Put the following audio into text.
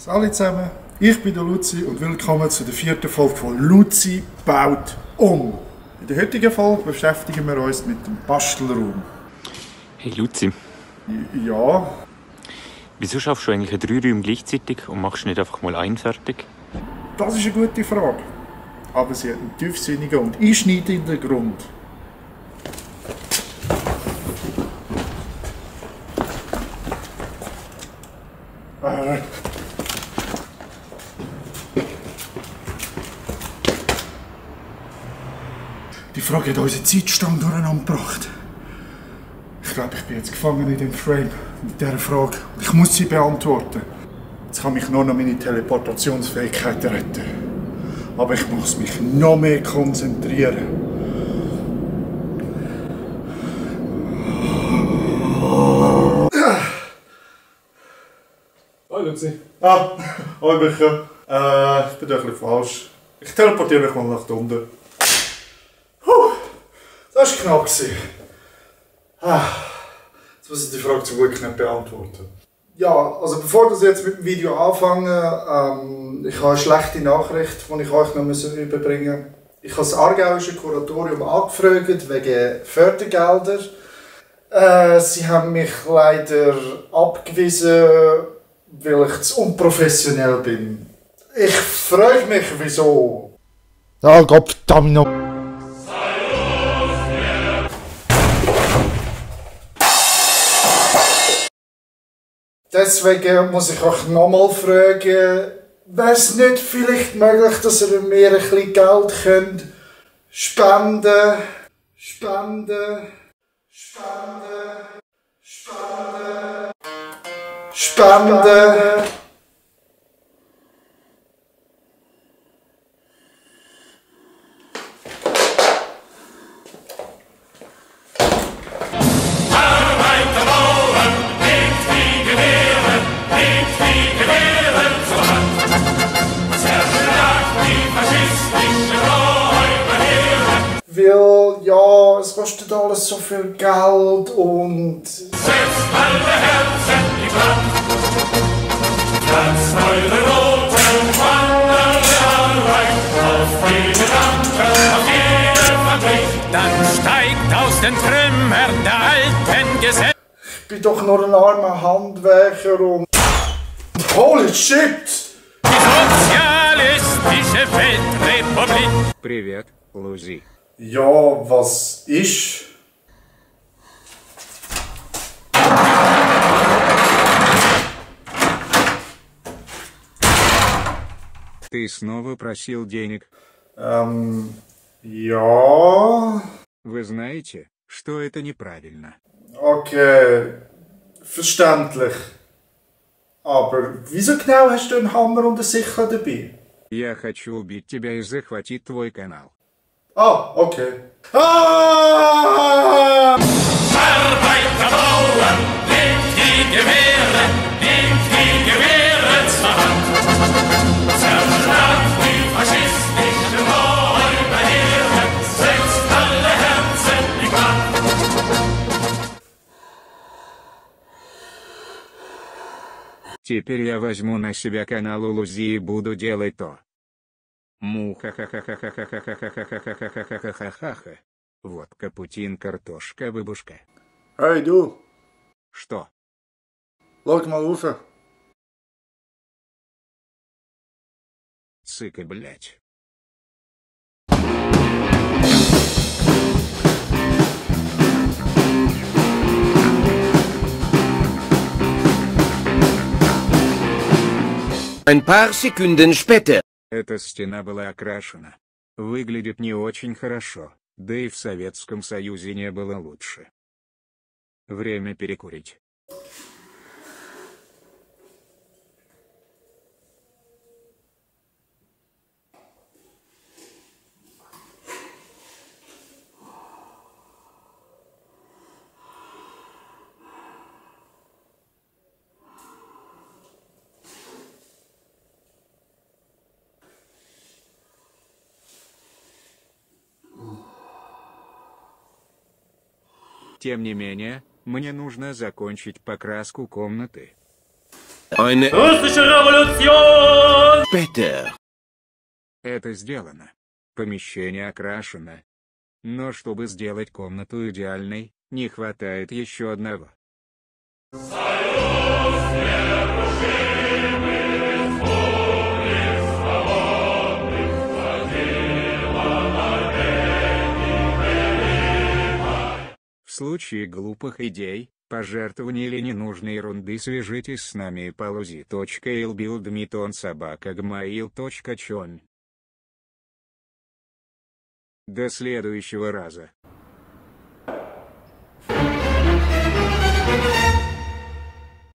Hallo zusammen, ich bin der Luzi und willkommen zu der 4. Folge von Luzi baut um. In der heutigen Folge beschäftigen wir uns mit dem Bastelraum. Hey Luzi, Ja, wieso schaffst du eigentlich 3 Räume gleichzeitig und machst nicht einfach mal einen fertig? das ist eine gute Frage. Aber sie hat einen tiefsinnigen und einschneidenden Grund. Die Frage hat unseren Zeitstand durcheinander gebracht. Ich glaube, ich bin jetzt gefangen in dem Frame mit dieser Frage. Und ich muss sie beantworten. Jetzt kann mich nur noch meine Teleportationsfähigkeit retten. Aber ich muss mich noch mehr konzentrieren. Hallo Luzi. Hallo Micha. Ich bin ein bisschen falsch. Ich teleportiere mich mal nach unten. Das war knapp. Jetzt muss ich die Frage zum Glück nicht beantworten. Ja, also bevor wir jetzt mit dem Video anfangen, ich habe eine schlechte Nachricht, die ich euch noch überbringen muss. Ich habe das Aargauische Kuratorium angefragt wegen Fördergelder. Sie haben mich leider abgewiesen, weil ich zu unprofessionell bin. Ich frage mich, wieso. Ja, Gottverdammt noch. Deswegen muss ich euch nochmal fragen, wäre es nicht vielleicht möglich, dass ihr mir ein bisschen Geld könnt spenden? Spenden. Spenden. Spenden. Spenden. Weil, ja, es kostet alles so viel Geld und... Setzt alle Herzen in Brand. Ganz eure roten wandern Arbeit auf die Gedanken, auf jede Fabrik. Dann steigt aus den Trümmern der alten Gesellschaft. Ich bin doch nur ein armer Handwerker und... Holy shit! Die sozialistische Weltrepublik. Привет, Лузи. Ja, was ist? Ты снова просил денег. Ja... Вы знаете, что это неправильно. Okay, verständlich. Aber wieso genau hast du einen Hammer und eine Sichel dabei? Я хочу убить тебя и захватить твой канал. Ah, okay. Ah! Arbeiter, Bauern, nehmt die Gewehre zur Hand. Zerschlagt die faschistischen Räuberheere, setzt alle Herzen in Brand. Теперь я возьму на себя канал Лузи и буду делать то. Му-ха-ха-ха-ха-ха-ха-ха-ха-ха-ха-ха-ха-ха-ха. Водка, Путин, картошка, бабушка. Hey du, Что? schau mal rauf. Цыка, блять. Ein paar Sekunden später. Эта стена была окрашена. Выглядит не очень хорошо, да и в Советском Союзе не было лучше. Время перекурить. Тем не менее, мне нужно закончить покраску комнаты. Eine Russische Revolution! Später. Это сделано. Помещение окрашено. Но чтобы сделать комнату идеальной, не хватает еще одного. В случае глупых идей, пожертвований или ненужной ерунды свяжитесь с нами по luzi.ilbuildmeton@gmail.com. До следующего раза.